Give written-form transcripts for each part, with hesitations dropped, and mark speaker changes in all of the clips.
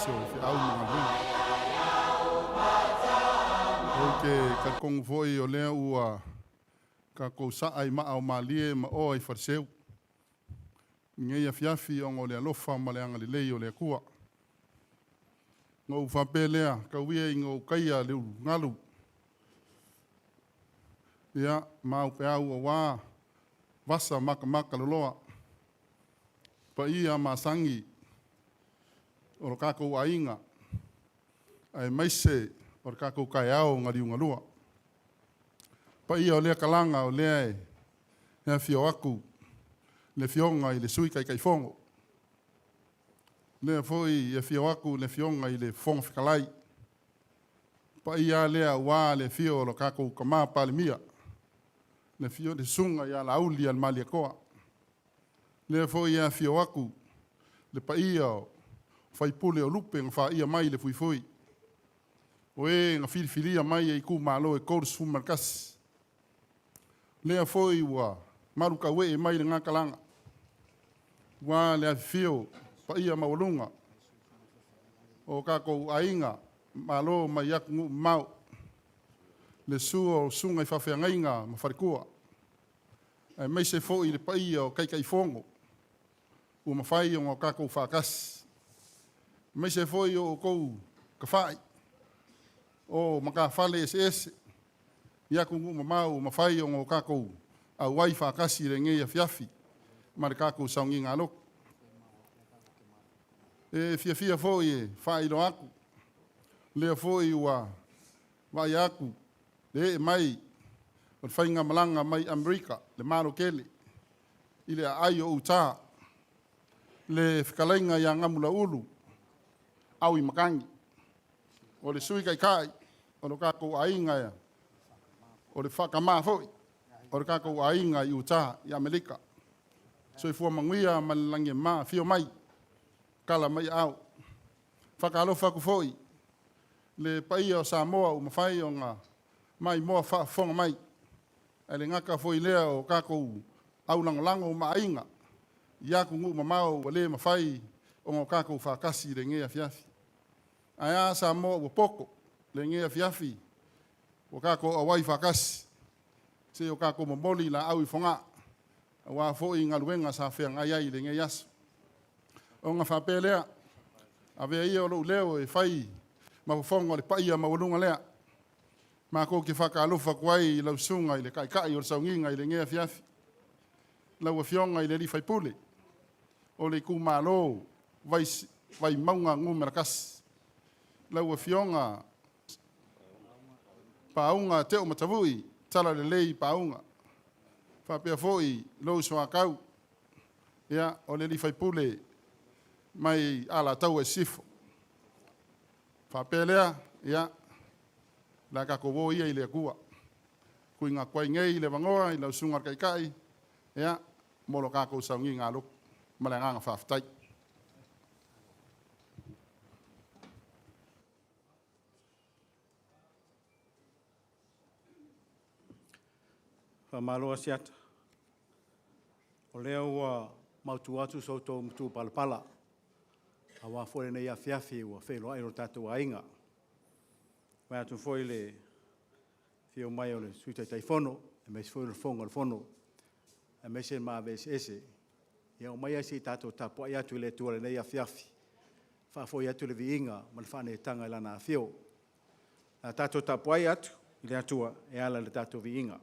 Speaker 1: nisi o feau ma galuega. Ou te talitonu foi o lea ua tatou saa i maa o malie ma oa i faleseu i lenei afiafi ona o le alofa ma le agalelei o le Atua. Ona ou faapea lea, tau ia ina ou taia le ulugalu, ia, ma aupeau aua vasa matamata loloa, paia masani o lo tatou aiga, aemaise o le tatou taeao na liugalua. Paia o lea talaga o lea e afio atu le Afioga i le Sui Taitaifono, lea foi e afio atu le Afioga i le Fofoga Fetalai, paia lea aua le afio o le tatou Tama Palemia, le afio o le Susuga ia Laauli Malietoa, lea foi e afio atu le paia o faipule o lupe na faia mai le fuifui, o e na filifilia mai e itumalo e 31, lea foi ua malutauee mai lena talaga, ua le afifio paia maualuga o tatou aiga malo mai atunuu mamao, le susu o susuga i faafeagaiga ma faletua, aemaise foi le paia o Taitaifono ua mafai ona tatou faatasi, aemaise foi o outou tafai o matafale eseese i atunuu mamao ua mafai ona tatou auai faatasi i lenei afiafi ma le tatou sauniga lotu. E fiafia foi e faailoa atu, lea foi ua vaai atu le ee mai o le faigamalaga mai Amerika, le Malo tele, i le aai o Utah, le fetalaiga ia Gamulaulu au i Matagi, o le Sui Taitai o le tatou aiga, o le faatama foi o le tatou aiga i Utah i Amerika. Soifua manuia ma le lagi e mama, afio mai, tala mai aao. Faatalofa atu foi le paia o Samoa ua mafai ona maimoa faafofoga mai, ae le gata foi lea o tatou aulagolago ma aiga i atunuu mamao ua le mafai ona tatou faatasi i lenei afiafi. Ae a Samoa ua poto lenei afiafi ua tatou auai faatasi, se o tatou momoli laau i Fogaa, aua foi galuega sa feagai ai i lenei aso. Ona faapea lea, avea ia o lou leo e fai ma fofoga o le paia maualuga lea. Matou te faatalofa atu ai i lau susuga i le Taitai o le Sauniga i lenei afiafi, lau Afioga i le sui usufono o le itumalo Vaimauga 1, lau Afioga Pauga Teomatavui Talalelei Pauga, faapea foi lou soatau, ia, o le sui usufono mai Alataua i Sisifo. Faapea lea, ia, o le a tatou o ia i le Atua. Tuuina atu ai nei le avanoa i lau susuga i le Taitai, ia, mo le tatou sauniga lotu. Ma le agaga faafetai.
Speaker 2: Faamalo Asiata. O lea ua mautu atu so outou matupalapala, aua foi lenei afiafi ua feiloai lo tatou aiga. E vaai atu foi i le afio mai o le Sui Taitaifono, aemaise foi o le Fofoga o le Fono, aemaise le maave eseese. Ia omai ae se i tatou tapuai atu i le Atua i lenei afiafi, faafoi atu le viiga ma le faaneetaga i Lana afio. O le a tatou tapuai atu i le Atua e ala i le tatou viiga.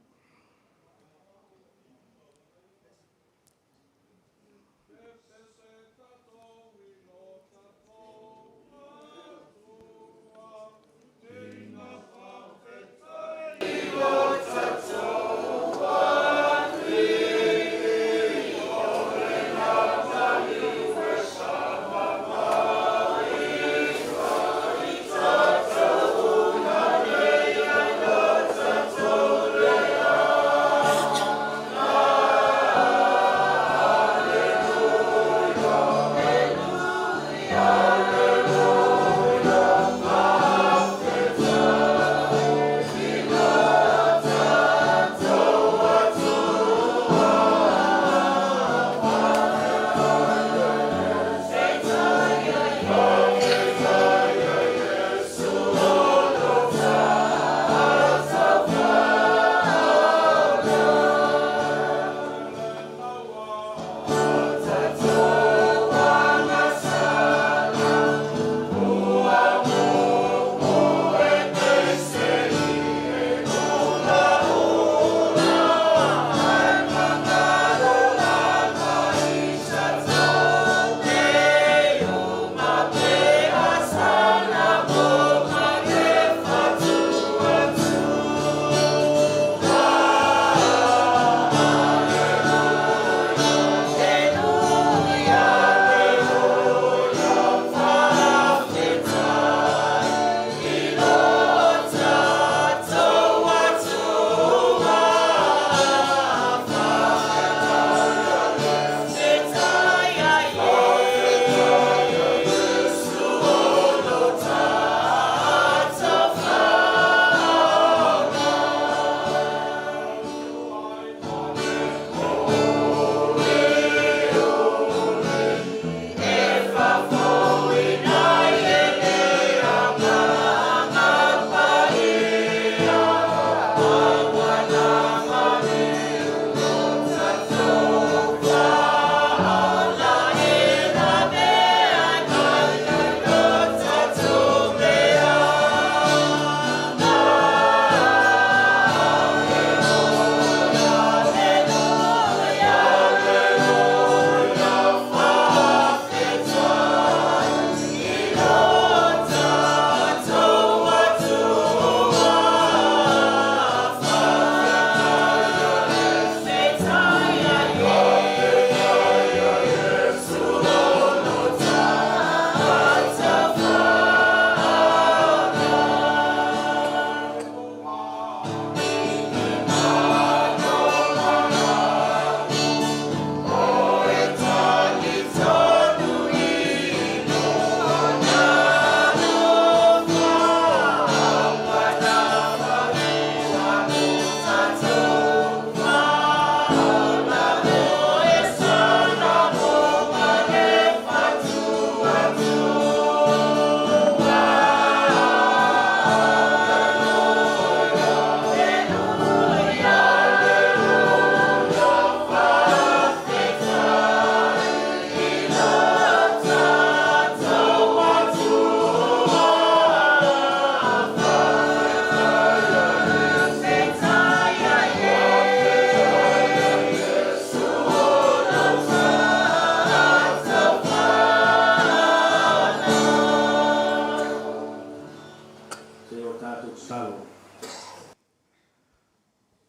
Speaker 2: tatou tatalo.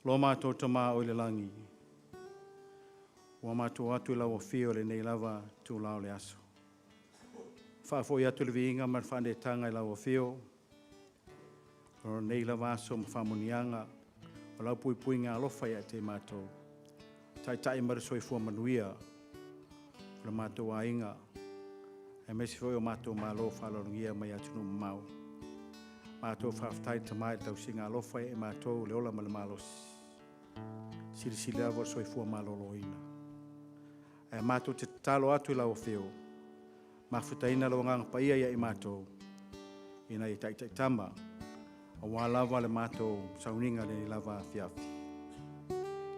Speaker 2: Lo matou Tamā o i le lagi, ua matou o atu i lau afio i lenei lava itula o le aso. Faafoi atu le viiga ma le faaneetaga i lau afio o lenei lava aso ma faamanuiaga o lau puipuiga alofa ia te matou, taitai mai le soifua manuia o le matou aiga, aemaise foi o matou malo faaaloalogia mai atunuu mamao. Matou faafetai Tamai i le tausiga alofa ia i matou le ola ma le malosi. Silisili lava o le soifua maloloina. Ae matou te tatalo atu i lau afio, mafutaina lau Agaga Paia ia i matou, ina ia taitaitama, aua lava le matou sauniga i lenei lava afiafi.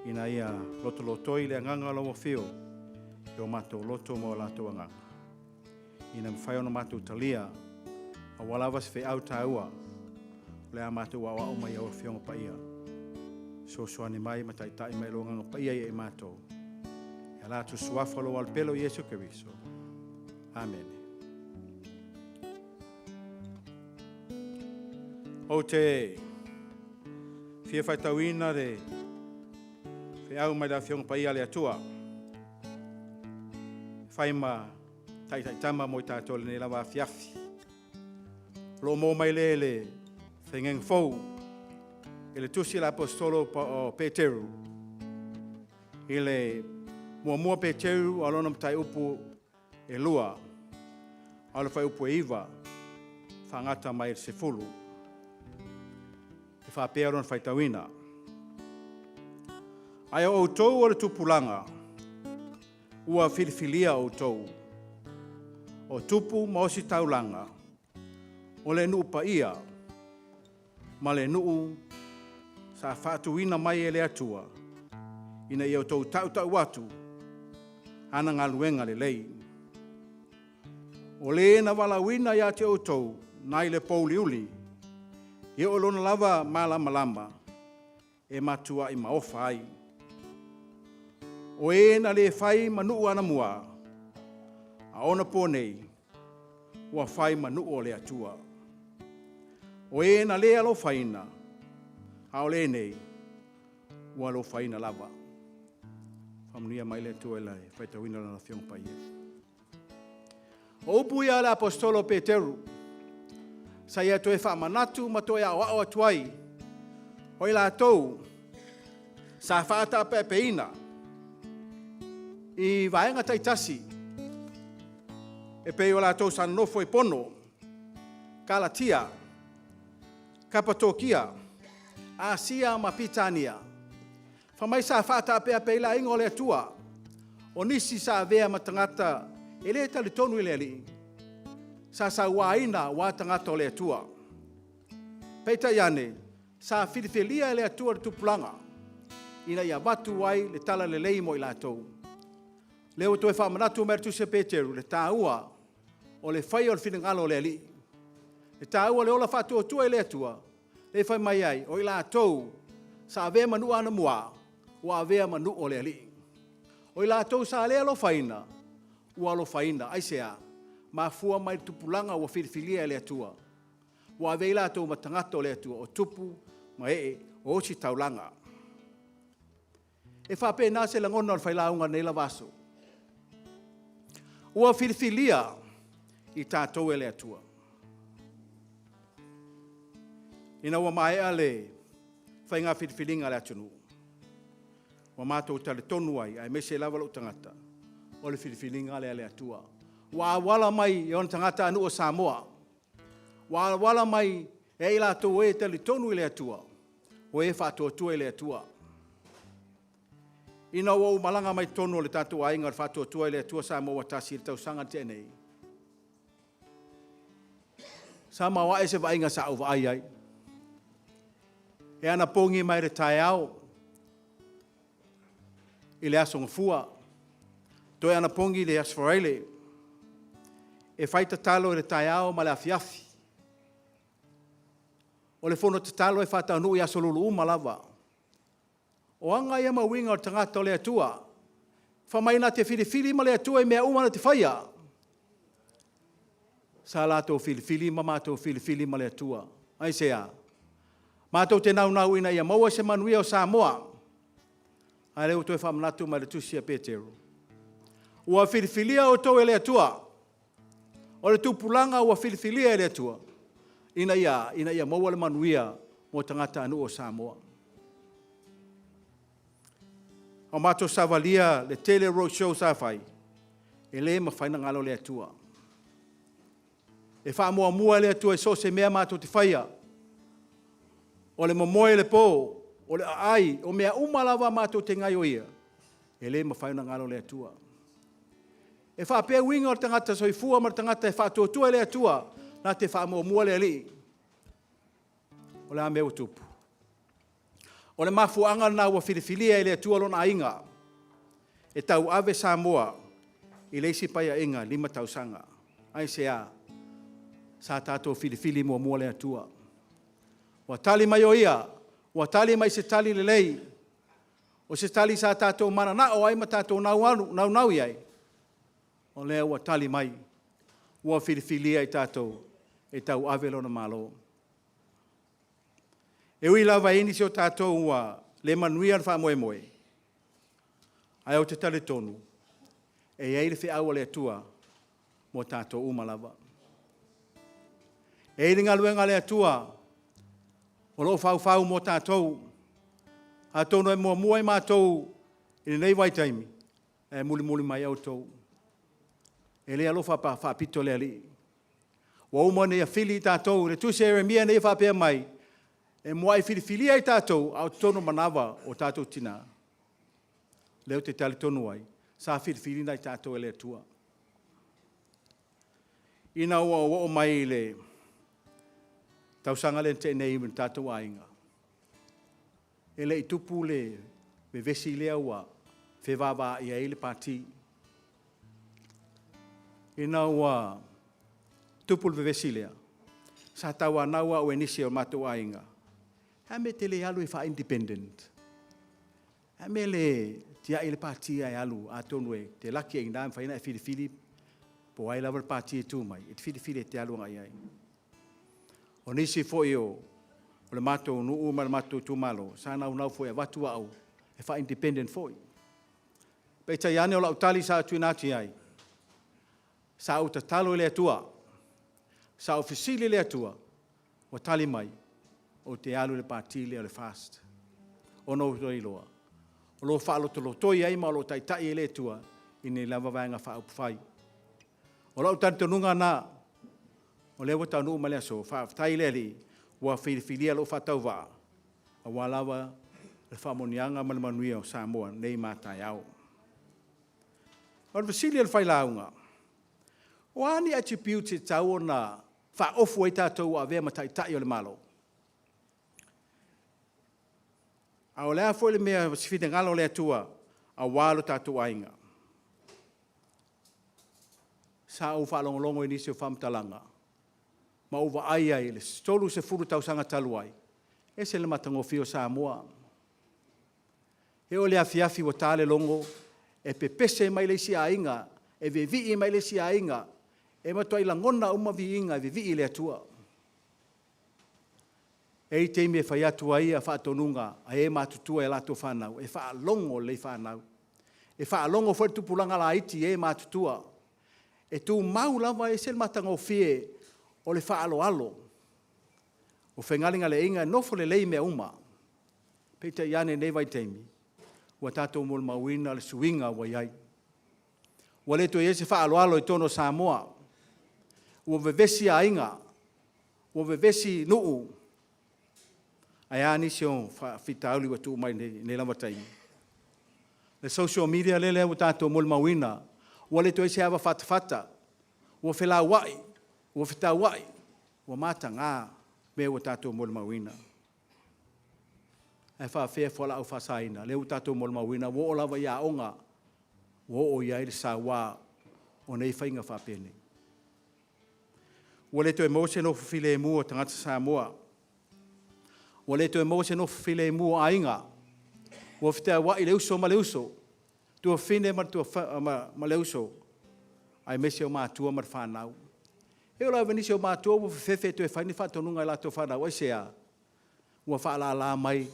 Speaker 2: Ina ia lotolotoi le agaga o lau afio i o matou loto ma o latou agaga, ina mafai ona matou talia, aua lava se feau taua, o le a matou aoao mai au Afioga Paia, fesoasoani mai ma taitai mai lou Agaga Paia ia i matou. E ala atu i le suafa o lou Alo pele o Iesu Keriso. Amene. Ou te fia faitauina le feau mai le Afioga Paia a le Atua, e fai ma taitaitama mo i tatou i lenei lava afiafi. O lo o maua mai lea i le Faigaiga Fou i le tusi a le Aposetolo o Peteru, i le 1 Peteru a o lona mataiupu e 2, a o le fuaiupu e 9 faagata mai i le 10. E faapea lona faitauina. Ae o outou o le tupulaga, ua filifilia outou, o tupu ma ositaulaga, o le nuu paia, ma le nuu sa faatuina mai e le Atua, ina ia outou tautau atu ana galuega lelei. O Le na valaauina ia te outou mai le pouliuli e oo i Lona lava malamalama e matuai maofa ai. O E na le fai ma nuu anamua, a o onapo nei ua fai ma nuu o le Atua. O e na le alofaina, a o lenei ua alofaina lava. Faamanuia mai le Atua i le faitauina o Lana Afioga Paia. O upu ia a le Aposetolo o Peteru, sa ia toe faamanatu ma toe aoao atu ai, o i latou sa faataapeapeina i vaega taitasi e pei o latou sa nonofo i Pono, Kalatia, Kapatokia, Asia ma Pitania, fai mai sa faataapeape ai le aiga o le Atua. O nisi sa avea ma tagata e le talitonu i le Alii, sa sauaina aua tagata o le Atua. Peitai ane, sa filifilia e le Atua le tupulaga ina ia avatu ai le talalelei mo i latou. O lea ua toe faamanatu mai e le tusi a Peteru le taua o le faia o le finagalo o le Alii, le taua o le ola faatuatua i le Atua, lea e fai mai ai, o i latou sa avea ma nuu anamua, ua avea ma nuu o le Alii. O i latou sa le alofaina, ua alofaina. Aisea? Mafua mai i le tupulaga ua filifilia e le Atua, ua avea i latou ma tagata o le Atua, o tupu ma ee o ositaulaga. E faapena se lagona o le failauga i lenei lava aso. Ua filifilia i tatou e le Atua. Ina ua maea le faiga filifiliga a le atunuu, ua matou talitonu ai, aemaise lava lou tagata, o le filifiliga lea a le Atua. Ua auala mai i ona tagatanuu o Samoa, ua auala mai ia i latou o e talitonu i le Atua, o e faatuatua i le Atua. Ina ua ou malaga mai totonu o le tatou aiga o le Faatuatua i le Atua Samoa ua Tasi i le tausaga na tea nei, sa maoae se vaaiga sa ou vaai ai. E anapogi mai i le taeao i le Aso Gafua, toe anapogi i le Aso Faraile, e fai tatalo i le taeao ma le afiafi. O le fono tatalo e faataunuu i aso Lulu uma lava. O aga ia ma uiga o le tagata o le Atua, fai mai na te filifili ma le Atua i mea uma na te faia. Sa latou filifili ma matou filifili ma le Atua. Aisea? Matou te naunau ina ia maua se manuia o Samoa. A lea ua toe faamanatu mai le tusi a Petero. Ua filifilia outou e le Atua. O le tupulaga ua filifilia e le Atua ina ia, ina ia maua le manuia mo tagatanuu o Samoa. O matou savalia le tele o road show sa fai, e le mafai ona galo le Atua. E faamuamua le Atua i so o se mea matou te faia. O le momoe i le po, o le aai, o mea uma lava matou te gaioia, e le mafai ona galo le Atua. E faapea uiga o le tagata soifua ma le tagata e faatuatua i le Atua na te faamuamua le Alii. O le a le mea ua tupu? O le mafuaaga lena ua filifilia e le Atua lona aiga e tauave Samoa i le isi Paeaiga 5 tausaga. Aisea? Sa tatou filifili muamua le Atua. Ua tali mai o Ia, ua tali mai i se tali lelei, o se tali sa tatou mananao ai ma tatou naunau i ai, o lea ua tali mai, ua filifilia i tatou e tauave Lona Malo. E ui lava e i ai nisi o tatou ua le manuia le faamoemoe, ae ou te talitonu, e i ai le feau a le Atua mo tatou uma lava. E i ai le galuega a le Atua o lo o faufau mo tatou. Atonu e muamua i matou i lenei vaitaimi, ae mulimuli mai outou. E le alofa faapito le Alii. Ua uma ona Ia fili i tatou. O le tusi a Ieremia lea e faapea mai, e muai filifilia i tatou a o totonu o manava o tatou tina. O lea ou te talitonu ai, sa filifiliina i tatou e le Atua. Ina ua ou oo mai i le tausaga lea na tea nei i le tatou aiga, e le i tupu le vevesi lea ua fevaavaai ai le Pati. Ina ua tupu le vevesi lea, sa tauanau au e nisi o matou aiga, e a le mea e te le alu e faa-independent? O le a le mea e le tiai le Pati ae alu, atonu e te laki ai i ina e mafai ona e filifili po o ai lava le Pati e tu mai, e te filifili e te alu agai i ai. O nisi foi o le matou nuu ma le matou itumalo, sa naunau foi e avatu au e faa-independent foi. Peitai ane o lau tali sa tuuina atu i ai, sa ou tatalo i le Atua, sa ou fesili i le Atua, ua tali mai, ou te alu i le Pati lea o le FAST, ona ou te iloa, o lo o faalotolotoi ai ma o lo o taitai ai le Atua i lenei lava Vaega Faaupufai. O lou talitonuga lena, o lea ua taunuu mai le aso, faafetai i le Alii ua filifilia lou faatauvaa aua lava le faamanuiaga ma le manuia o Samoa nei ma a taeao. O le fesili a le failauga, o a ni attributes e tatau ona faaofu ai tatou ua avea ma Taitai o le Malo? A o le a foi le mea o se finagalo o le Atua aua lo tatou aiga? Sa ou faalogologo i nisi o faamatalaga ma ou vaai i ai i le 30 tausaga talu ai, e ese le matagofie o Samoa. E oo i le afiafi ua ta le logo, e pepese mai le isi aiga, e vevii mai le isi aiga, e matuai lagona uma viiga e vivii i le Atua. E i ai taimi e fai atu ai faatonuga a e matutua i a latou fanau, e faalogo lelei fanau. E faalogo foi le tupulaga laiti i e matutua. E tumau lava, e ese le matagofie o le faaaloalo, o fegalegaleaiga e nofo lelei mea uma. Peitai ane i lenei vaitaimi, ua tatou molimauina le suiga ua i ai. Ua le toe i ai se faaaloalo i totonu o Samoa, ua vevesi aiga, ua vevesi nuu. Ae a nisi o faafitauli ua tulai mai i lenei lava taimi? Le social media lea ua tatou molimauina, ua le toe i ai se ava fatafata, ua felauai, ua fetauai, ua mataga mea ua tatou molimauina. Ae faapefea fualaau faasaina lea ua tatou molimauina ua oo lava i aoga ua oo i ai le saua o nei faiga faapenei. Ua le toe maua se nofo filemu a tagata Samoa, ua le toe maua se nofo filemu a aiga, ua feteauai le uso ma le uso, tuafafine ma le uso, aemaise o matua ma le fanau. E oo lava i nisi o matua ua fefefe e toe fai ni faatonuga i latou fanau. Aisea? Ua faalala mai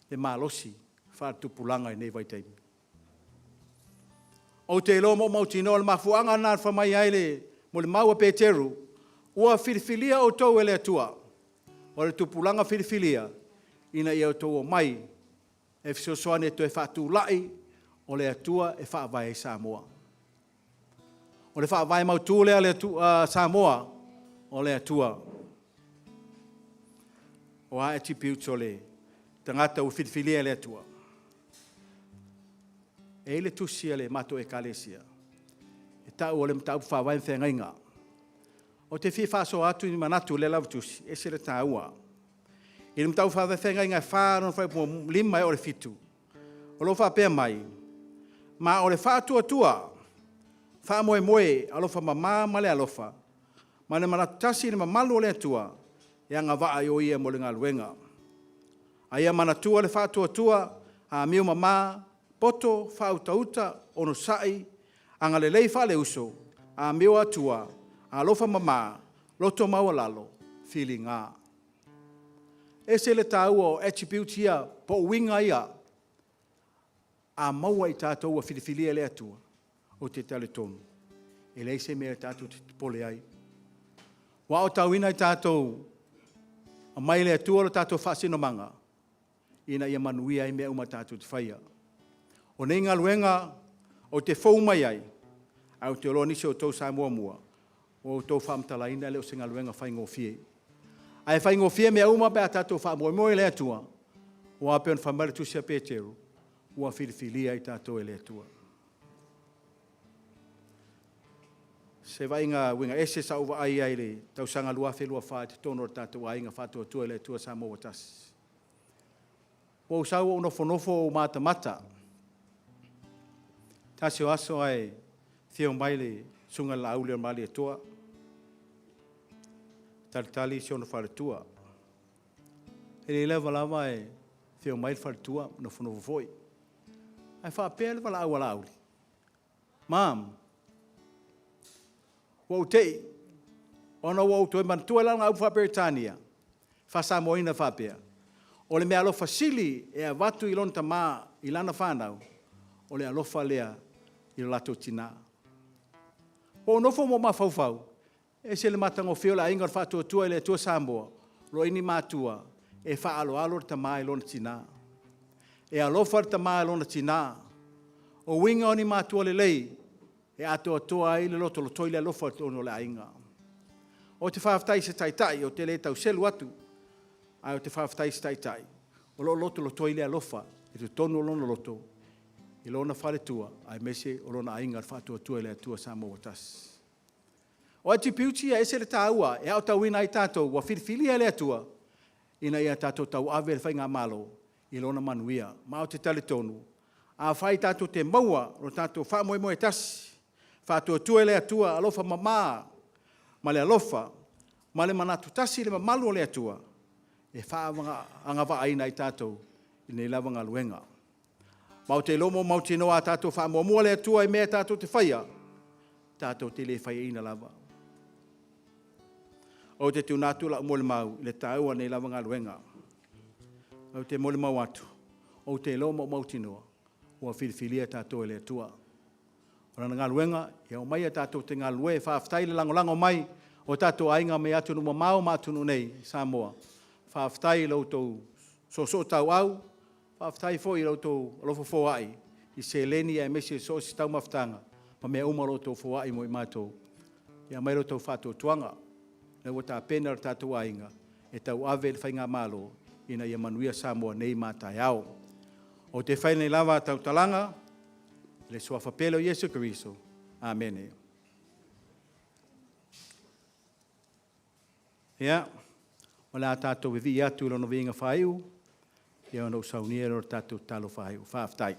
Speaker 2: le malosi faaletupulaga i lenei vaitaimi. Ou te iloa ma ou mautinoa o le mafuaaga lena na fai mai ai le molimau a Peteru, ua filifilia outou e le Atua, o le tupulaga filifilia, ina ia outou omai e fesoasoani e toe faatulai o le Atua e faavae ai Samoa. O le faavae mautu lea a Samoa, o le Atua. O a attributes o le tagata ua filifilia e le Atua? E i ai le tusi a le matou Ekalesia e tau o le Mataupu Faavae ma Feagaiga. Ou te fia faasoa atu ni manatu i lea lava tusi, e ese le taua. I le Mataupu Faavae Feagaiga e 4 lona fuaiupu 5 ea o le 7, o lo o faapea mai, ma o le faatuatua, faamoemoe, alofamama ma le alofa, ma le manatu tasi i le mamalu o le Atua, e agavaa ai o ia mo le galuega. A ia manatua le faatuatua, amio mama, poto faautauta, onosai, agalelei faale-uso, amio atua, alofa mama, loto maualalo, filiga. E ese le taua o attributes ia po o uiga ia a maua e i tatou ua filifilia e le Atua, ou te talitonu, e leai se mea tatou te popole ai. Ua aotauina i tatou, aumai e le Atua lo tatou faasinomaga, ina ia manuia ai mea uma tatou te faia. O nei galuega ou te fou mai ai, ae ou te iloa o nisi o outou sa muamua, ua outou faamatalaina e le o se galuega faigofie. Ae faigofie mea uma pe a tatou faamoemoe i le Atua, aua e pei ona fai mai le tusi a Peteru, ua filifilia i tatou e le Atua. O se vaaiga uiga ese sau vaai i ai i le tausaga 2024 i totonu o le tatou Aiga Faatuatua i le Atua Samoa ua Tasi. Ua ou sau ou nofonofo ou matamata, se tasi o aso ae afio mai le Susuga ia Laauli ma Malietoa, e talitali si ona faletua. E le lava lava ae afio mai le faletua ma nofonofo foi. Ae faapea le valaau a Laauli, “Mom, ua ou te i, ona ua ou toe manatua lea o lana upu faa-Peretania, faa-Samoa ina e faapea, o le meaalofa sili e avatu i lona tama i lana fanau, o le alofa lea i lo latou tina. Ua ou nofo ma ou mafaufau, e ese le matagofie o le Aiga o le Faatuatua i le Atua Samoa, o lo o i ai ni matua e faaaloalo le tama i lona tina. E alofa le tama i lona tina. O uiga o ni matua lelei, e atoatoa ai le lotolotoi o le alofa i totonu o le aiga. Ou te faafetai i se Taitai, ou te le tau selu atu, ae ou te faafetai i se Taitai o lo o lotolotoi le alofa i totonu o lona loto i lona faletua, aemaise o lona aiga o le Faatuatua i le Atua Samoa ua Tasi. O attributes ia e ese le taua, e aotauina ai tatou ua filifilia e le Atua ina ia tatou tauave le Faigamalo i lona manuia. Ma ou te talitonu, afai tatou te maua lo tatou faamoemoe tasi, faatuatua i le Atua, alofa mama ma le alofa ma le manatu tasi i le mamalu o le Atua, e faaagavaaina ai tatou i lenei lava galuega. Ma ou te iloa ma ou mautinoa a tatou faamuamua le Atua i mea tatou te faia, tatou te le faiaina lava. Ou te tuuina atu lau molimau i le taua o lenei lava galuega. Ou te molimau atu, ou te iloa ma ou mautinoa, ua filifilia tatou e le Atua. O Lana galuega, ia omaia tatou te galulue. Faafetai le lagolago mai o tatou aiga mai atunuu mamao ma atunuu i nei i Samoa. Faafetai i lo outou soosootauau, faafetai foi i lo outou alofa foai i seleni aemaise o so o se taumafataga ma mea uma o lo o outou foai mo i matou. Ia aumai lo outou faatuatuaga, o lea ua tapena lo tatou aiga e tauave le Faigamalo ina ia manuia Samoa nei ma a taeao. Ou te fai nei lava tautalaga i le Suafa pele o Iesu Keriso. Amene. Ia, o le a tatou vivii atu i Lona viiga faaiu, ona ou saunia lea o le tatou tatalo faaiu. Faafetai.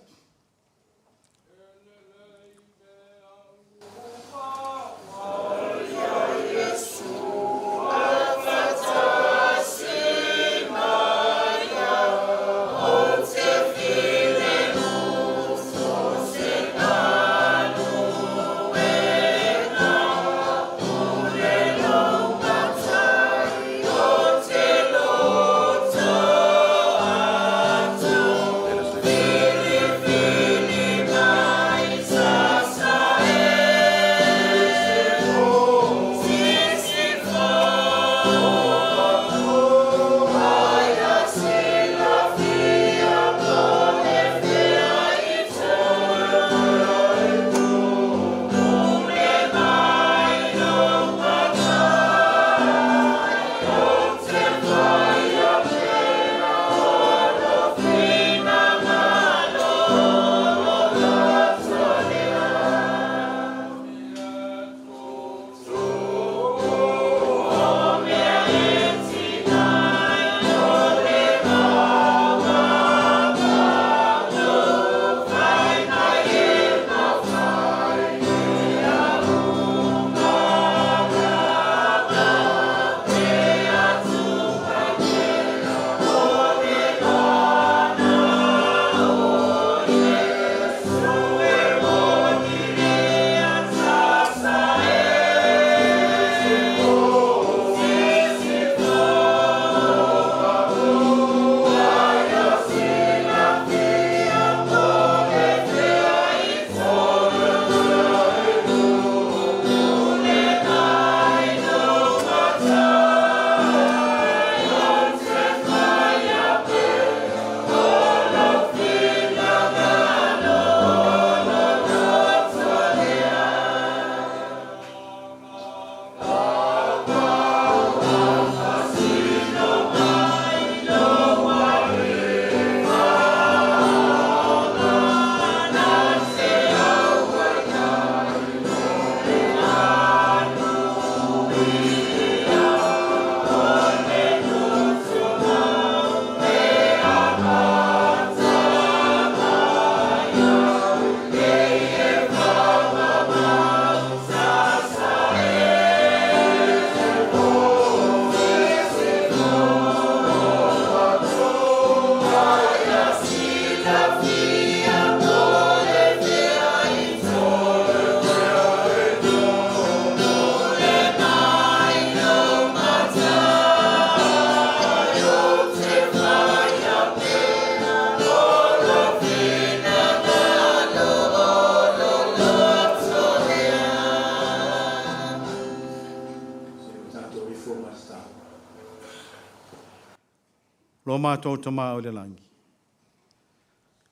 Speaker 2: Lo matou Tamā o le lagi,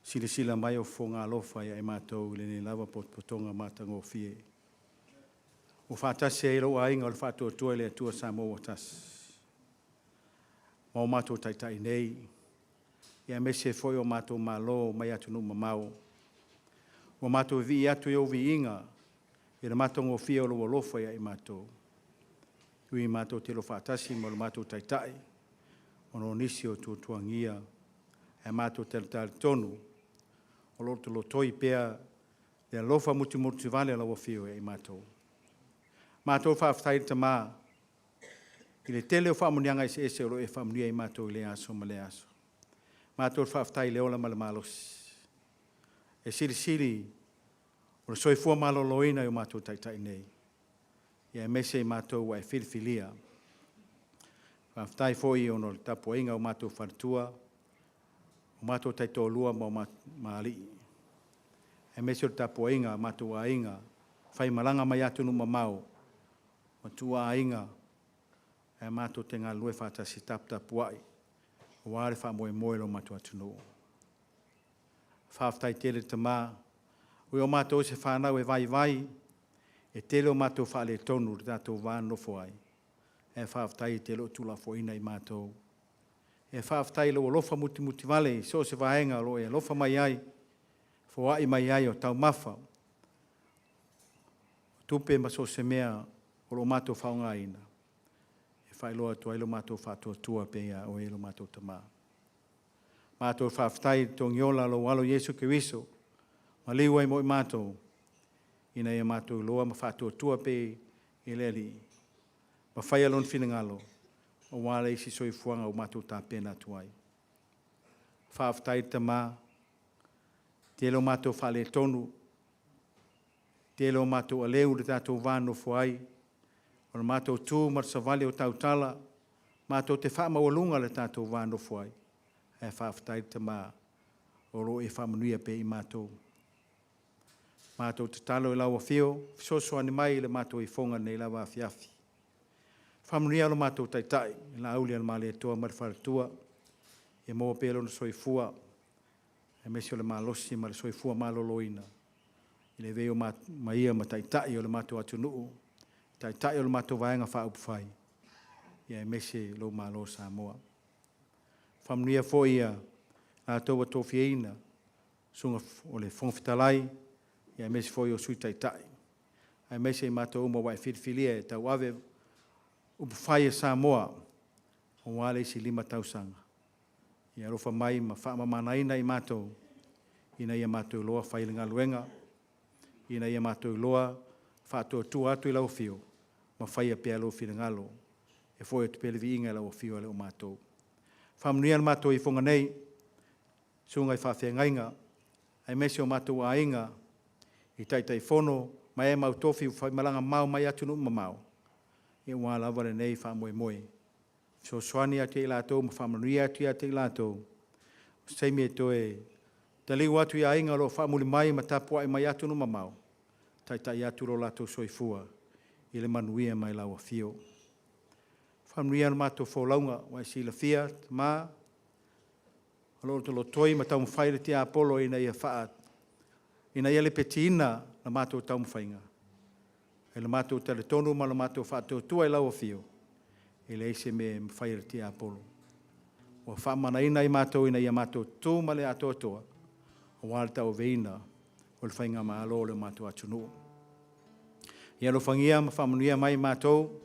Speaker 2: silasila mai o fofoga alofa ia i matou i lenei lava potopotoga matagofie. Ua faatasi ai lou aiga o le Faatuatua i le Atua Samoa ua tasi. Ma o matou taitai nei, ia aemaise foi o matou malo mai atunuu mamao. Ua matou vivii atu i ou viiga i le matagofie o lou alofa ia i matou. E ui matou te le o faatasi ma lo matou Taitai, ona o nisi o tuatuagia, ae matou te talitonu o lo o lotolotoi pea le alofa musumusutivale o lau Afio ia i matou. Matou faafetai i le Tama i le tele o faamanuiaga eseese o lo o e faamanuia i matou i lea aso ma lea aso. Matou faafetai i le ola ma le malosi. E silisili o le soifua maloloina i o matou taitai nei, ia aemaise i matou ua e filifilia. Faafetai foi ona o le tapuaiga a o matou faletua, o matou taitoalua ma alii, aemaise o le tapuaiga a o matou aiga faimalaga mai atunuu mamao, matua aiga, ae matou te galulue faatasi taputapuai aua le faamoemoe o le matou atunuu. Faafetai tele le Tama, ua o matou o se fanau e vaivai, e tele o matou faaletonu i le tatou va nonofo ai, ae faafetai e te le o tuulafoaiina i matou. E faafetai i lou alofa mutimutivale i so o se vaega o lo o e alofa mai ai, foai mai ai o taumafa, o tupe ma so o se mea o lo o matou faaaogaina, e faailoa atu ai lo matou faatuatua pea ia Oe lo matou Tama. Matou faafetai i le togiola o lou Alo o Iesu Keriso, maliu ai mo i matou, ina ia matou iloa ma faatuatua pea i le Alii, ma faia Lona finagalo, aua le isi soifuaga ua matou tapena atu ai. Faafetai le Tama, tele o matou faaletonu, tele o matou aleu i le tatou va nonofo ai, o le matou tu ma le savali o tautala, matou te faamaualuga le tatou va nonofo ai, ae faafetai le Tama o lo o e faamanuia pea i matou. Matou tatalo i lau Afio, fesoasoani mai i le matou ifoga i lenei lava afiafi. Faamanuia lo matou Taitai, Laaulialemalietoa ma le faletua, ia maua pea lona soifua, aemaise o le malosi ma le soifua maloloina, i le avea ai o ia ma Taitai o le matou atunuu, Taitai o le matou Vaega Faaupufai, aemaise lou Malo o Samoa. Faamanuia foi i latou ua tofiaina, Susuga i le Fofoga Fetalai, aemaise foi o le Sui Taitai, aemaise i matou uma ua e filifilia e tauave upufai a Samoa aua le isi 5 tausaga. Ia alofa mai ma faamamanaina i matou, ina ia matou iloa fai le galuega, ina ia matou iloa faatuatua atu i lau Afio, ma faia pea lou finagalo, e foi atu pea le viiga i lau Afio ae le o matou. Faamanuia le matou ifoga nei, susuga i faafeagaiga, aemaise o matou aiga i Taitaifono ma e mautofi ua faimalaga mamao mai atunuu mamao, aua lava lenei faamoemoe. E fesoasoani atu ia i latou ma faamanuia atu ia i latou, o se taimi toe taliu atu i aiga o lo o faamuli mai ma tapuai mai atunuu mamao, taitai atu lo latou soifua i le manuia mai lau Afio. Faamanuia le matou folauga, ua e silafia Tama, o lo o lotolotoi ma taumafai le tiapolo ina ia lepetiina le matou taumafaiga, i le matou talitonu ma le matou faatuatua i lau Afio, e leai se mea e mafai e le tiapolo. Ua faamanaina i matou ina ia matou tutu ma le atoatoa, aua le tauaveina o le Faigamalo a lo matou atunuu. Ia alofagia ma faamanuia mai i matou,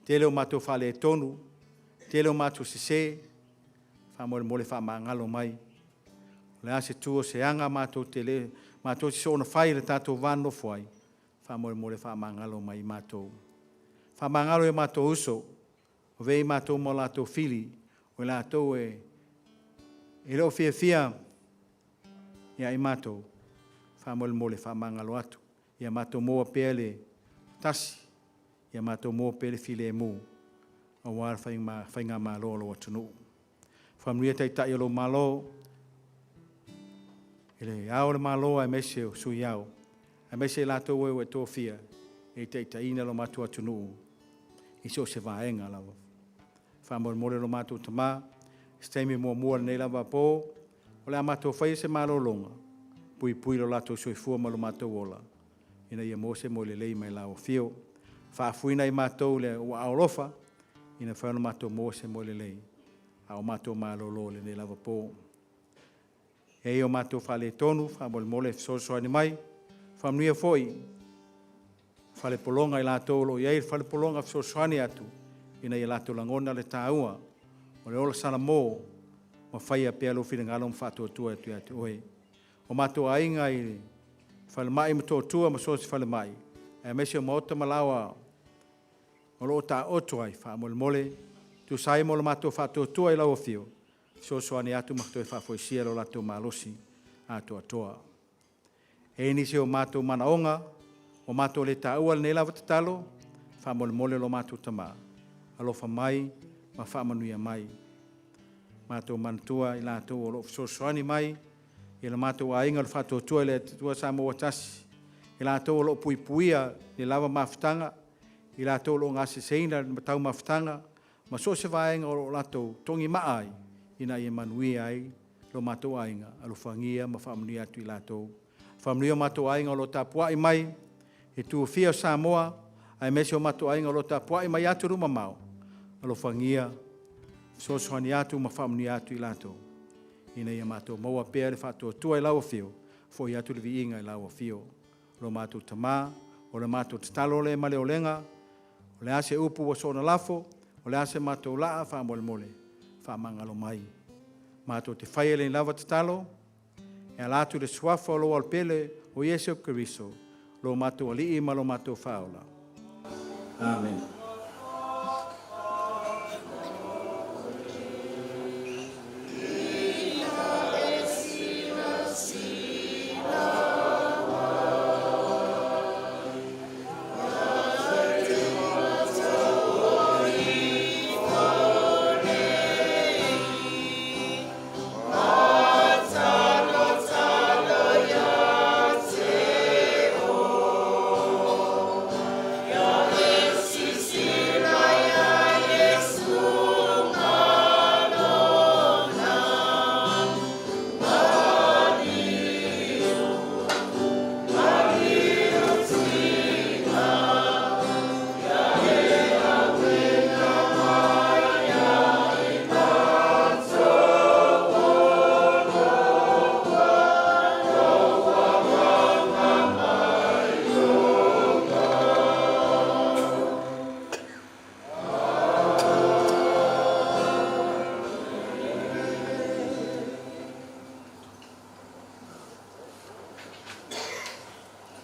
Speaker 2: tele o matou faaletonu, tele o matou sese, faamolemole faamagalo mai. O le a se tu o se aga matou te soona fai i le tatou va nonofo ai, faamolemole faamagalo mai i matou. Faamagalo i o matou uso, avea i matou ma o latou fili, o i latou e le o fiafia ia i matou, faamolemole faamagalo atu. Ia matou maua pea le tasi, ia matou maua pea le filemu, aua le Faigamalo a lou atunuu. Faamanuia Taitai o lou Malo, i le Ao o le Malo aemaise o le Sui Ao, aemaise i latou e ua e tofia e taitaiina lo matou atunuu i so o se vaega lava. Faamolemole lo matou Tama, se taimi muamua i lenei lava po, o le a matou faia se malologa, puipui lo latou soifua ma lo matou ola, ina ia maua se moe lelei mai lau afio. Faafuina i matou le aao alofa, ina mafai ona matou maua se moe lelei, a o matou malolo i lenei lava po. E i ai o matou faaletonu, faamolemole fesoasoani mai. Faamanuia foi i falepologa i latou o lo o i ai le falepologa fesoasoani atu, ina ia latou lagona le taua o le ola salamo ma faia pea lou finagalo ma faatuatua atu ia te oe. O matou aiga i le falemai i Motootua ma so o se falemai, aemaise o maota ma laoa o lo o taooto ai, faamolemole e tusa ai ma lo matou faatuatua i lau Afio, fesoasoani atu ma toe faafoisia lo latou malosi atoatoa. E i ai nisi o matou manaoga ua matou le taua i lenei lava tatalo, faamolemole lo matou Tama, alofa mai ma faamanuia mai. Matou manatua i latou o lo o fesoasoani mai i le matou aiga o le Faatuatua i le Atua Samoa ua Tasi, i latou o lo o puipuia le lava mafutaga, i latou o lo o gaseseina le taumafataga, ma so o se vaega o lo o latou togimaa ai ina ia manuia ai lo matou aiga, alofagia ma faamanuia atu i latou. Faamanuia o matou aiga o lo o tapuai mai i itu e fia o Samoa, aemaise o matou aiga o lo o tapuai mai atunuu mamao, alofagia fesoasoani atu ma faamanuia atu i latou, ina ia matou maua pea le faatuatua i lau Afio, foi atu le viiga i lau Afio. Lo matou Tama, o le matou tatalo lea ma le olega, o le a se upu ua soona lafo, o le a se matou laa, faamolemole, faamagalo mai. Matou te faia lenei lava tatalo, e ala atu i le suafa o lou Alo Pele o Iesu Keriso, lo matou Alii ma lo matou Faaola. Amene.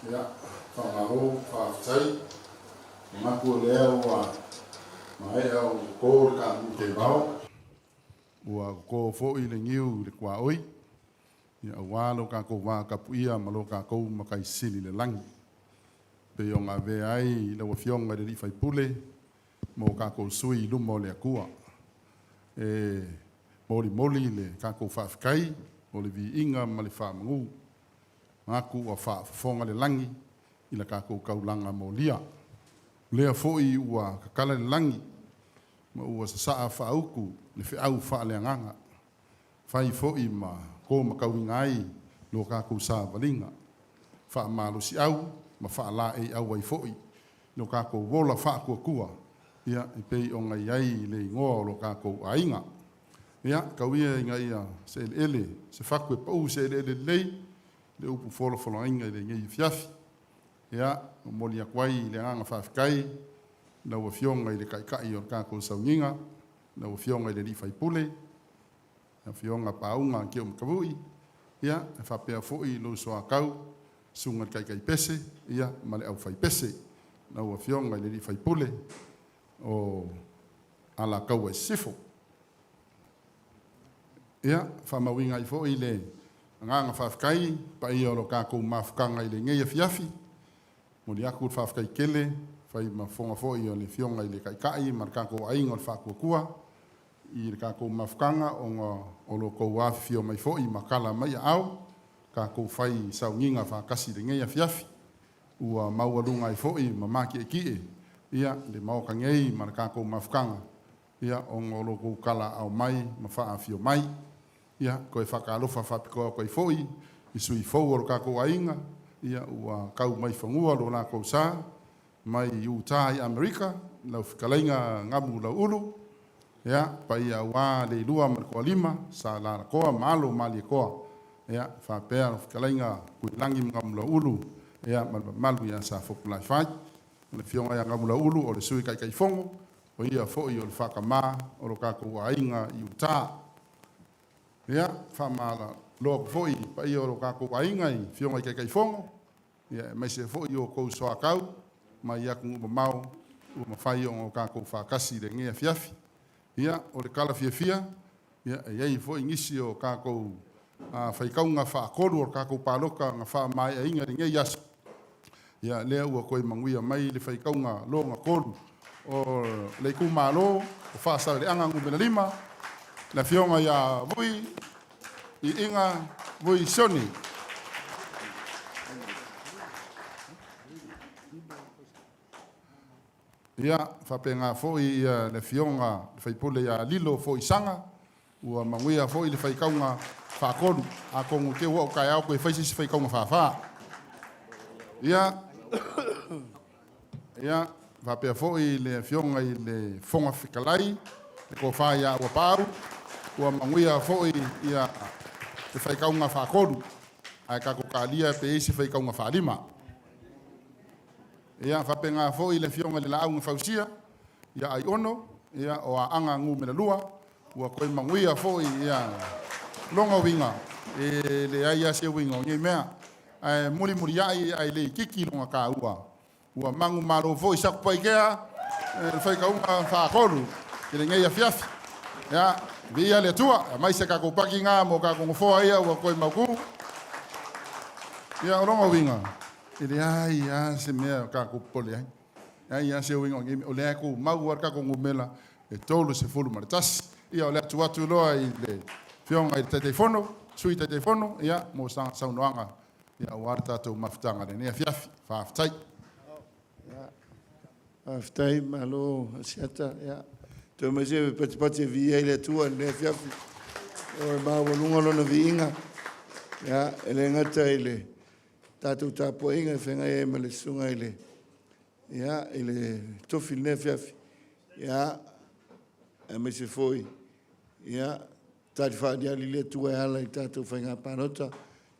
Speaker 1: Ia, faamalo, faafetai. Manatu o lea ua maea ona toto le taamu teevao, ua toto foi le niu i le tuaoi, ia aua lo tatou va tapuia ma lo tatou Matai Sili i le lagi, pei ona avea ai lau Afioga i le sui usufono mo tatou sui i luma o le Atua. E molimoli le tatou faafetai o le viiga ma le faamanu. Manatu ua faafofoga le lagi i la tatou taulaga molia. O lea foi ua tatala le lagi ma ua sasaa faautu le feau faaleagaga, fai foi ma to matauina ai lo tatou savaliga faamalosiau ma faalaeiau ai foi lo tatou ola faatuatua, ia e pei ona i ai le igoa o lo tatou aiga. Ia, tau ia ina ia se eleele, se fatu e pau se eleele lelei, le upu folafolaina i lenei afiafi. Ia, momoli atu ai le agaga faafetai i lau Afioga i le Taitai o le tatou sauniga, lau Afioga i le sui usufono, Afioga Pauga Keomatavui, ia, e faapea foi lou soatau, susuga i le Taitaipese, ia, ma le aufaipese, lau Afioga i le sui usufono o Alataua i Sisifo. Ia, faamauina ai foi le agaga faafetai paia o lo tatou mafutaga i lenei afiafi. Momoli atu le faafetai tele, fai ma fofoga foi o le Afioga i le Taitai ma le tatou aiga o le Faatuatua i le tatou mafutaga ona o lo outou afifio mai foi ma tala mai aao, tatou fai sauniga faatasi i lenei afiafi. Ua maualuga ai foi ma matietie ia le Maota nei ma le tatou mafutaga. ia, ona o lo outou kalaau mai ma faaafio mai. Ia, toe faatalofa faapitoa atu ai foi i sui fou o lo tatou aiga, ia, ua tau mai fanua lo latou sa, mai Utah i Amerika, lau fetalaiga Gamu Lauulu, ia, paia aua Leilua ma le Toalima, Sa Alalakoa ma Alo o Malietoa, ia, faapea lau fetalaiga Tuilagi ma Gamu Lauulu, ia, ma le mamalu ia Sa Fotulaifai. O le afioga ia Gamu Lauulu o le Sui Taitaifono, o ia foi o le faatamā o lo tatou aiga i Utah. Ia, faamalo atu foi i paia o lo tatou aiga i afioga i Taitaifono, ia, aemaise foi o outou soatau mai atunuu mamao ua mafai ona tatou faatasi i lenei afiafi. Ia, o le tala fiafia, ia, e i ai foi nisi o tatou faitauga faatolu o le tatou palota na faamaeaina i lenei aso. Ia, lea ua toe manuia mai le faitauga lona tolu o le itumalo o Faasaleleaga Nu.5, le afioga ia Vui Iiga Vui Sioni. Ia, faapena foi ia le afioga le faipule ia Lilo Foisaga, ua manuia foi le faitauga faatolu. Atonu te ua o taeao toe fai se isi faitauga faafa. Ia, ia, faapea foi le afioga i le Fofoga Fetalai, le tofa ia Auuapaau, ua manuia foi ia le faitauga faatolu, ae tatou talia pe i ai se faitauga faalima. Ia, faapena foi le afioga i le Laau na Fausia, ia Aiono, ia, o Aana Nu.2, ua toe manuia foi ia lona uiga, e leai lava se uiga o nei mea, ae mulimuliai ae le itiiti lona taua. Ua manumalo foi Satupaitea le faitauga faatolu i lenei afiafi. Ia, viia le Atua, aemaise tatou paki na mo tatou nofoa ia ua toe mautu. Ia, o lona uiga, e leai lava se mea o tatou popole ai. Leai lava se uiga o nei mea, o lea e tumau lava le tatou numera e 31. Ia, o le atu atu loa i le afioga i le Taitaifono, Sui Taitaifono, ia, mo sana saunoaga, ia, aua le tatou mafutaga i lenei afiafi. Faafetai.
Speaker 3: Faafetai malo Asiata. Ia, toe mai se patipati e viia ai le Atua i lenei afiafi. O e maualuga lona viiga. Ia, e le gata i le tatou tapuaiga e feagai ai ma le susuga i le, ia, i le tofi i lenei afiafi. Ia, aemaise foi, ia, tali faaaliali le Atua e ala i tatou faiga palota,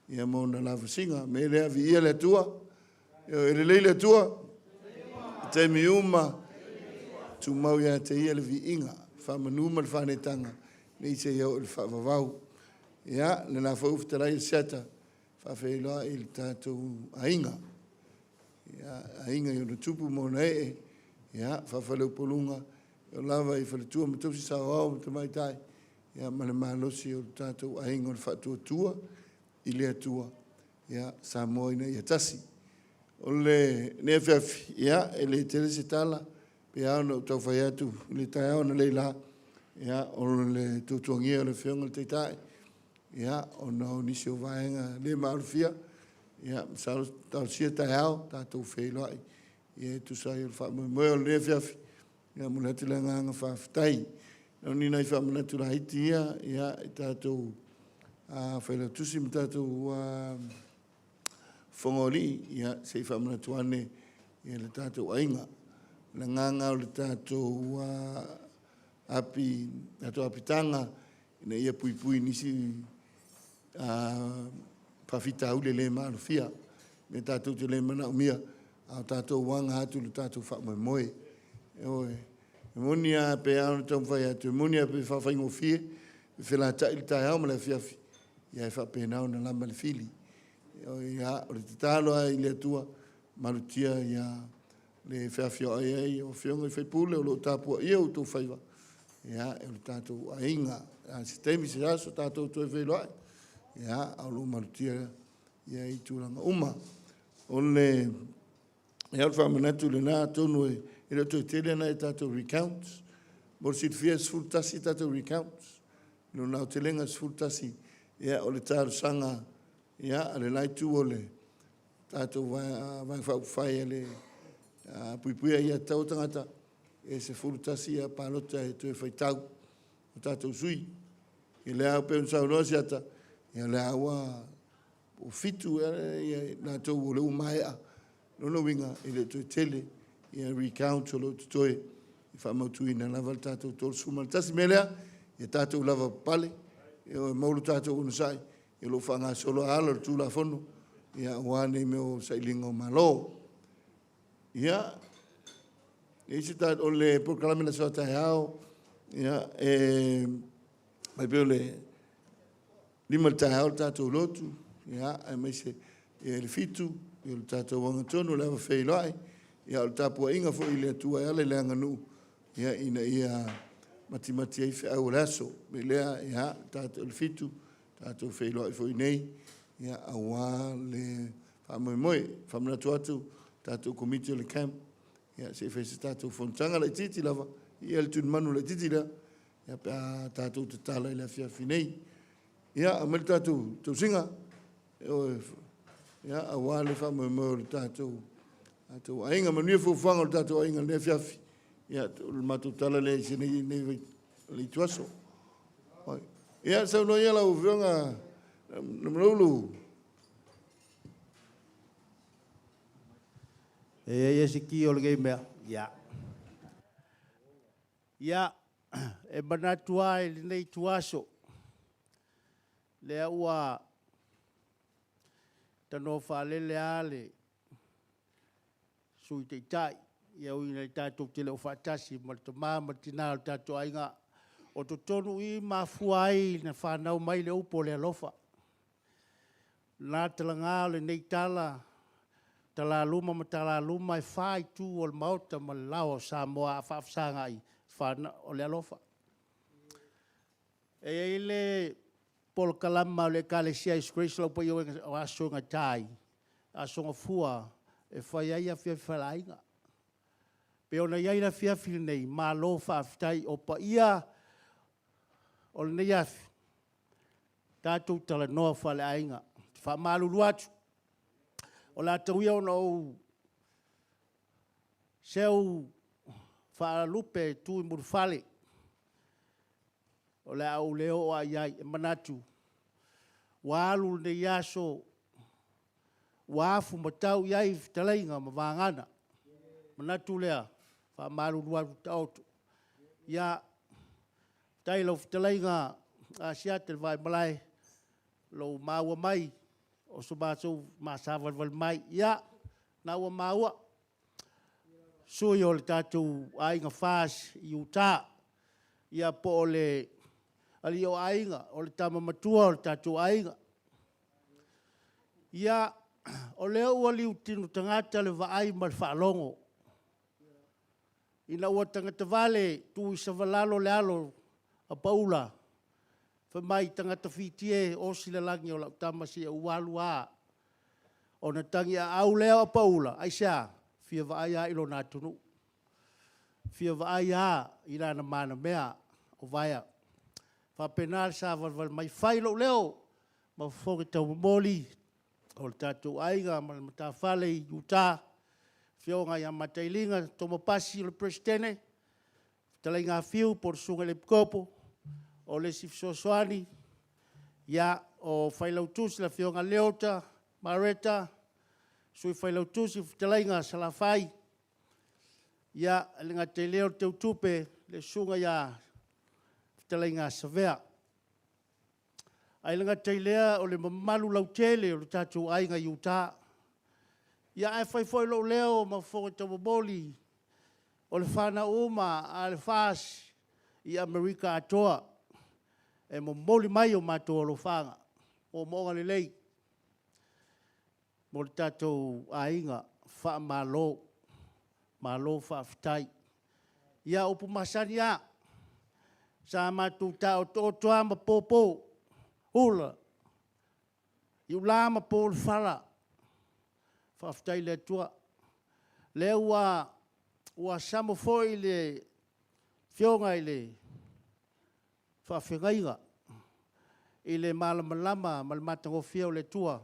Speaker 3: ia ma ona lavasiga. Me lea, viia le Atua. E lelei le Atua i taimi uma, tumau ia te ia le viiga, faamanu ma le faaneetaga, nei seia oo i le faavavau. Ia, le la foi ua fetalai Asiata, faafeiloai i le tatou aiga. Ia, aiga i ona tupu ma ona ee, ia, faafaleupoluga, e oo lava i faletua ma tausi, saoao ma tamaitai, ia ma le malosi o le tatou aiga o le Faatuatua i le Atua, ia Samoa ina ia tasi. O lenei afiafi, ia, e le tele se tala, pei lava ona ou tau fai atu i le taeao analeila, ia, o le tuatuagia o le Afioga i le Taitai, ia, ona o nisi o vaega le maalofia, ia, masalo talosia taeao tatou feiloai e tusa ai o le faamoemoe o lenei afiafi. Ia, momoli atu le agaga faafetai. O ni nai faamanatu laiti ia, ia, i tatou Failautusi ma tatou Fofoga o Alii, ia, se i faamanatu ane ia le tatou aiga. O le agaga o le tatou api, tatou apitaga ina ia puipui i nisi faafitauli e le maalofia, mea tatou te le manaomia, a o tatou aga atu i le tatou faamoemoe. Ioe. E moni lava pei lava ona taumafai atu, e moni lava pe faafaigofie, e felatai le taeao ma le afiafi, ae faapena ona lama le fili. Ia, o le tatalo lava i le Atua, malutia le feafioai ai o Afioga i sui usufono o lo o tapuaia o outou faiva, ia, o le tatou aiga. A o se taimi se aso tatou toe feiloai, ia, ae o lo o malutia i tulaga uma. O le faamanatu lena, atonu e le o toe tele nai a tatou recounts. Mo le silafia e 11 tatou recounts, i lona aotelega e 11. Ia, o le talosaga a le la itu o le tatou Vaega Faaupufai e Puipuia Aia Tatau a Tagata, e 11 palota e toe faitau o tatou sui. I lea pei ona saunoa Asiata, ia lea ua 7 ia latou o lea ua maea. Lona uiga, e le o toe tele ia recount o lo o totoe e faamautuina lava le tatou 31. O le mea lea, ia tatou lavapapale, ia maua lo tatou onosai, o lo o faagasolo lava ala o le Tulafono aua nei mea o sailiga o malo. Ia, o le polokalame i le aso a taeao, ia, e pei o le 5 i le taeao le tatou lotu, aemaise le 7 le tatou agatonu i le ava feiloai, a o le tapuaiga foi a le Atua e ala i le aganuu ina ia matimati ai feau o le aso. O le mea lea, ia, le 7 tatou feiloai foi i inei aua le faamoemoe. E faamanatu atu le tatou Komiti o le Camp, ia se i fai se tatou fonotaga laitiiti lava, ia le tulimanu laitiiti lea pe a tatou tatala i le afiafi nei. Ia, aumai le tatou tausiga, ia, aua le faamoemoe o le tatou aiga. Manuia fuafuaga o le tatou aiga i lenei afiafi. Ia, o le matou tala lea i lenei ituaso. Ia, saunoa ia lau Afioga Namulauulu.
Speaker 4: E i ai se ki o lenei mea. Ia. Ia, e manatu lava i lenei ituaso, lea ua tanoa faalele lava le Sui Taitai, e ui ina tatou te le o faatasi ma le tama ma le tina o le tatou aiga. O totonu i i e mafua ai ona fanau mai le upu o le alofa. O lena talaga o lenei tala, talaluma ma talaluma e fa itu o le Maota ma le laoa o Samoa a faafesagai, o le alofa. E i ai le polokalama a le Ekalesia a Iesu Keriso o Lau Paia o Aso e Gata ai, Aso Gafua e fai ai afiafi faleaiga. E pei ona i ai le afiafi lenei, malo faafetai. O paia o lenei afi, tatou talanoa faaleaiga. Ou te faamalulu atu, o le a tau ia ona ou seu faalupe tu i mulifale, o le a ou le oo lava i ai. E manatu, ua alu lenei aso ua afu ma tau i ai fetalaiga ma vagana. Ona manatu lea, e faamalulu atu, taoto. Ia, faafetai i lau fetalaiga Asiata i le Vaimalae, lou maua mai o so matou savalivali mai. Ia, o lena ua maua, sui o le tatou Aiga FAST i Utah, ia po o le alii o aiga, o le tama matua o le tatou aiga. Ia, o lea ua liutino tagata le vaai ma le faalogo, ina ua tagatavale tuisavalalo le alo a Paula, fai mai, tagata Fiti e, osi le lagi o lau tama se i ou alu lava. Ona tagiaau lea o Paula, aisea? Fia vaai lava i lona atunuu, fia vaai lava i lana manamea o vaea. E faapena le savalivali mai. Fai lou leo ma fofoga taumomoli o le tatou aiga ma le matafale i Utah, Afioga ia Matailiga Toma Pasi o le Peresetene, fetalaiga a Fiu po o le Susuga i le Epikopo, o le isi fesoasoani, o le Failautusi le Afioga Leota Mareta, Sui Failautusi, fetalaiga Salafai. Ia, e le gata i lea o le Teutupe, le Susuga ia Fetalaiga Savea. Ae le gata i lea o le mamalu lautele o le tatou aiga i Utah. Ia ae fai foi lou leo ma fofoga taumomoli o le fanau uma a le FAST i Amerika atoa, e momoli mai o matou alofaaga, moomooga lelei mo le tatou aiga. Faamalo, malo faafetai. Ia, o upu masani lava, sa matou taotooto lava ma poupu, ula, iula ma pou o le fala. Faafetai i le Atua, o lea ua sama foi le Afioga i le Faafeagaiga i le malamalama ma le matagofie o le Atua,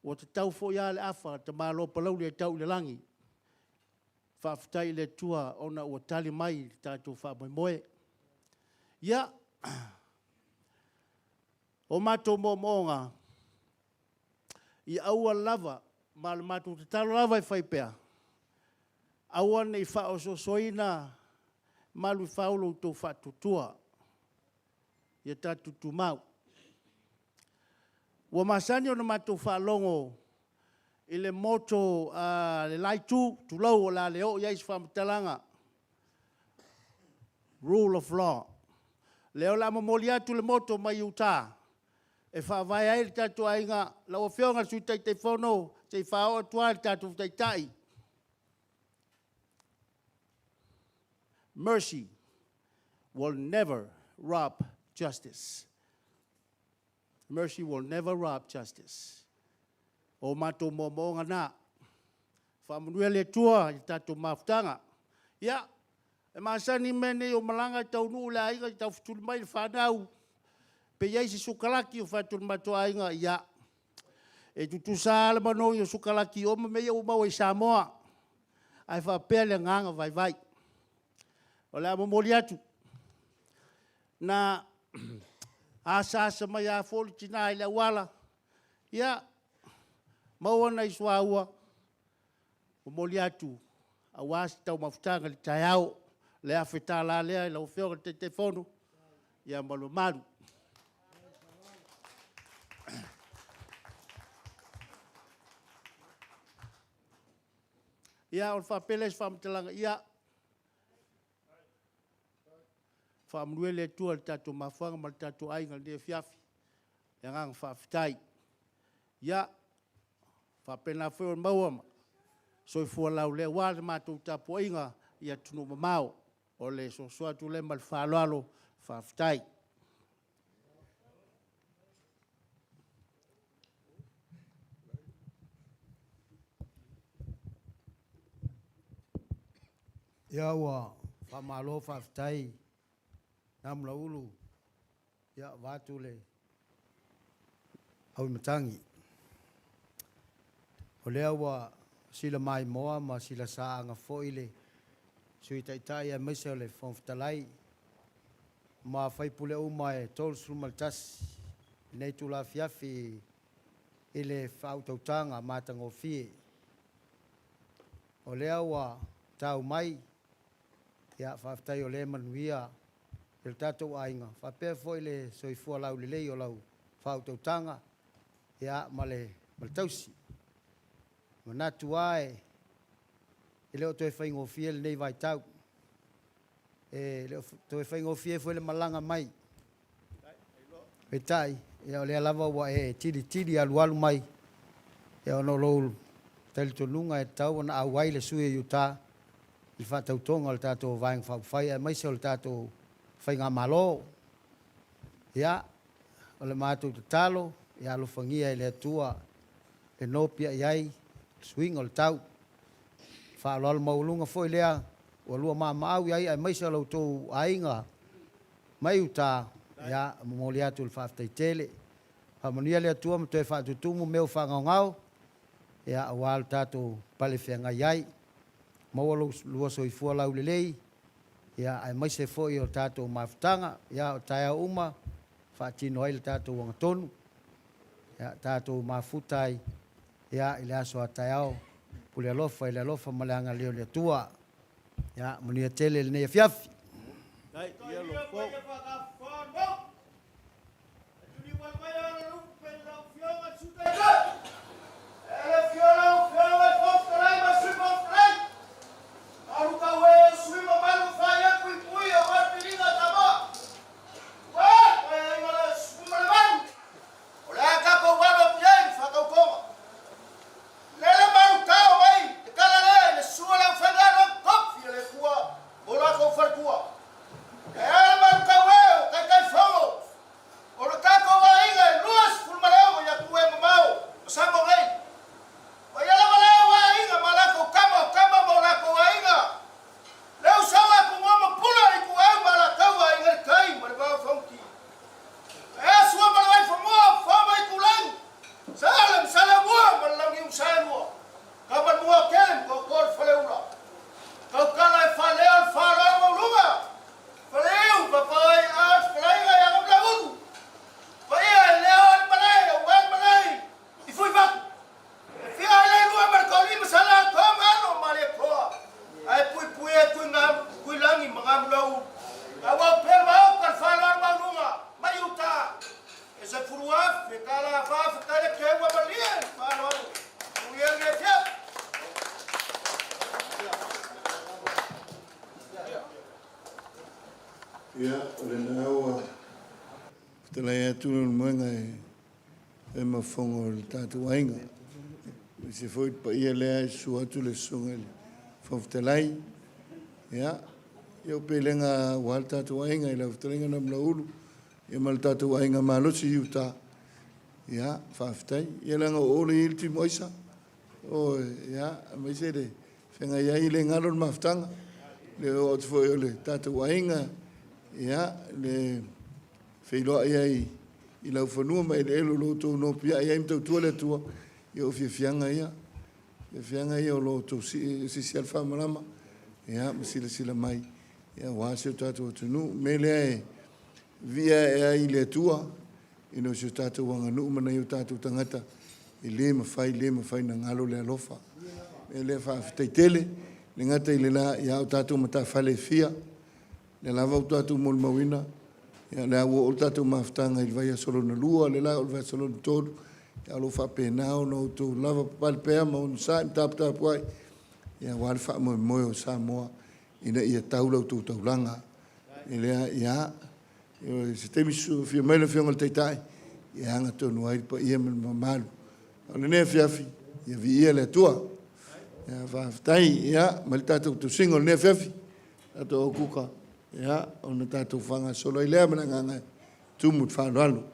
Speaker 4: ua tatau foi lava le afa a le tamaloa Palauli e tau i le lagi. Faafetai i le Atua ona ua tali mai i le tatou faamoemoe. Ia, o matou moomooga, ia aua lava, ma o le matou tatalo lava e fai pea, aua ne i faaosoosoina malu i fau lo outou faatuatua, ia tatou tumau. Ua masani ona matou faalogo i le moto a le la Itu, tulou o le a le oo i ai se faamatalaga, rule of law. Lea o le a momoli atu le moto mai uta e faavae ai le tatou aiga. Lau Afioga i le Sui Taitaifono, se i faaoo atu lava i le tatou Taitai, mercy will never rob justice. Mercy will never rob justice. O matou moomooga na. Faamanuia le Atua i le tatou mafutaga. Ia, e masani mea nei o malaga e taunuu i le aiga taufetuli mai le fanau, pe i ai se sukalaki o fai atu e le matou aiga, ia, e tutusa lava le manogi o sukalaki i o ma mea ia ua maua i Samoa. Ae faapea le agaga vaivai. O le a momoli atu, na asaasa mai lava foi le tina i le auala, ia, maua nai suaua, momoli atu aua se taumafataga i le taeao, le $1000 lea i lau Afioga i le Taitaifono ma le mamalu. Ia, ona faapea lea o se faamatalaga, ia faamanuia le Atua i le tatou mafuaaga ma le tatou aiga i lenei afiafi. Le agaga faafetai. Ia, faapena foi ona maua le soifua laulelei aua le matou tapuaiga i atunuu mamao. O le soso atu lea ma le faaaloalo, faafetai.
Speaker 5: Ia ua faamalo faafetai Namulauulu vaeatu le Auimatagi. O lea ua sila maimoa ma sila saaga foi le Sui Taitai aemaise o le Fofoga Fetalai ma sui usufono uma e 31 i lenei itula afiafi i le faautautaga matagofie. O lea ua tau mai, ia faafetai o lea e manuia lo tatou aiga faapea foi le soifua laulelei o lau faautautaga ma le tausi. E manatu lava e le o toe faigofie lenei vaitau, e le o toe faigofie foi le malaga mai. Peitai, o lea lava ua e tilitili alualu mai ona o lou talitonuga e tatau ona auai le sui usufono o Utah i le faatautoga o le tatou Vaega Faaupufai aemaise o le tatou Faigamalo. Ia, o le matou tatalo, ia alofagia e le Atua le nopiai ai i le suiga o le tau. Faaaloalo maualuga foi lea ua lua maamaau i ai aemaise o lo outou aiga mai Utah, ia, e momoli atu le faafetai tele. Faamanuia le Atua ma toe faatutumu mea ua faagaogao, ia, aua lo tatou pale feagai ai. Maua lo oulua soifua laulelei, ia, aemaise foi o tatou mafutaga. Ia, o taeao uma e faatino ai le tatou agatonu, ia, tatou mafuta ai, ia, i le aso a taeao, pule alofa i le alofa ma le agalelei o le Atua. Ia, manuia tele lenei afiafi.
Speaker 3: o lena ua fetalai atu Leulumoega e fai ma fofoga o le tatou aiga. Aemaise foi le paia lea e susu atu le Susuga i le Fofoga Fetalai. Ia, ia o pelega aua le tatou aiga i lau fetalaiga Namulauulu, ia ma le tatou aiga malosi i uta. Ia, faafetai. Ia leaga o o lea e i ai le timu aisa. Ioe, ia, aemaise le feagai ai, e le galo le mafutaga, le oo atu foi o le tatou aiga, ia, le feiloai ai i laufanua ma eleele o lo o outou nopiai ai ma tautua le Atua, ia o fiafiaga ia, fiafiaga ia o lo o outou sisi lava le faamalama, ia, ma silasila mai, ia, aua si o tatou atunuu. O le mea lea e viia ae ai i le Atua, ina o si o tatou aganuu ma nai o tatou tagata, e le mafai, le mafai ona galo le alofa. O le mea lea faafetai tele, e le gata i le la, a o tatou matafale e fia, lea lava ua tatou molimauina, o lea ua oo le tatou mafutaga i le vaiaso lona lua, o lea o le a oo i le vaiaso lona tolu, a o lo o faapena ona outou lavapapale pea ma onosai ma taputapuai aua le faamoemoe o Samoa ina ia tau la outou taulaga. O le mea lea, ia, i se taimi afio mai le Afioga i le Taitai e agatonu ai le paia ma le mamalu. A o lenei afiafi, ia viia le Atua. Faafetai. Ia, aumai le tatou tosiga o lenei afiafi, tatou au kuka, ona tatou faagasolo ai lea ma le agaga e tumu i le faaaloalo.